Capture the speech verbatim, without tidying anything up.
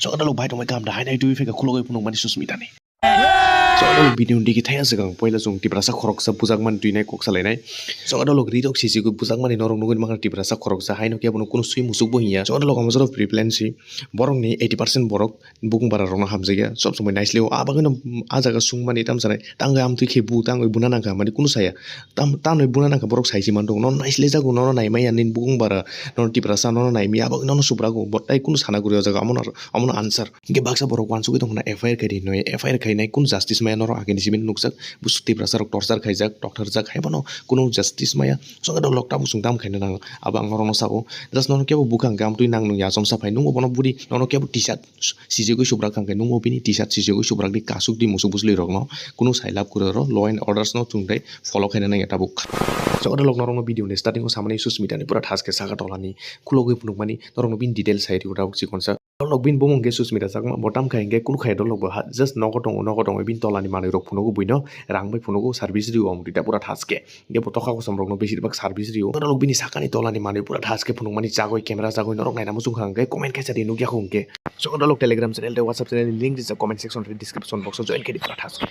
Chokdalok bai tongbai kam da hai nai twi pheka khulogwi phunuk mani Susmita ni. Chokdalok video ni digi thaya swkang poila chwng Tiprasa khoroksa bujakmani twi nai kok salainai. Chokdalok rirok sijigwi bujakmani norok nugwi mankha Tiprasa khoroksa haino khe bono kunu swi musuk bo hinya. Chokdalok amosoro pre-plan si borokni eighty percent borok bukung bara rokno hamjakya sob somoi naisleo a bagwino a jaga sungmani tamsanai tangwi amtwi khe bu tangwi buna nangkha mani kunu saya. Tam tanwi buna nangkha borok saisi manthok nono naislejago nono naimaya nini bukung bara nono Tiprasa nono naimaya abagwi nono subrago bo tai kunu sana guri o jaga omono omono answer. Hingke baksa borok wansugwi tongkhna F I R khaidi hinwi F I R khainai kunu justice maya norok agini simi nukjak busu Tiprasa rok torture khaijak toktarjak haibono kunu justice maya. Chokdalok tabuk chwng tam khaina nang abo ang norokno sao just nono kebo bukha hwnkhe amtwi nang nung yachomsa phai nungbo bono budi nono kebo T-shirt sijigwi subrak kha hwnkhe nungbo bini T-shirt sijigwi subrak di kasuk di musuk bwsli rokno kunu sai lab kwrwi oro law and orders no chwng tei follow khaina nangya tabuk. Chokdalok norokno video ni starting o samani Susmita ni pura thaske saka tolani khulogwi phunukmani norokno bini details sai rw tabuk chikonsa. Norok bini bumung khe Susmita Chakma bo tam khai hwnkhe kunu khai dolok bo ha just nogo tongo nogo tongo bini tolani manwi rok phunugo buino rang bai phunugo service rw amtwi ta pura thaske. Hingke bo tokha kosom rokno besir bak service rio. Norok bini sakani tolani manwi pura thaske phunukmani jagoi camera jagoi norok naina muchung kha hwnkhe comment khaisa di nukya kho hwnkhe. Chokdalok Telegram channel tei WhatsApp channel ni link rijak comment section tei description box o join khe di pura thaske.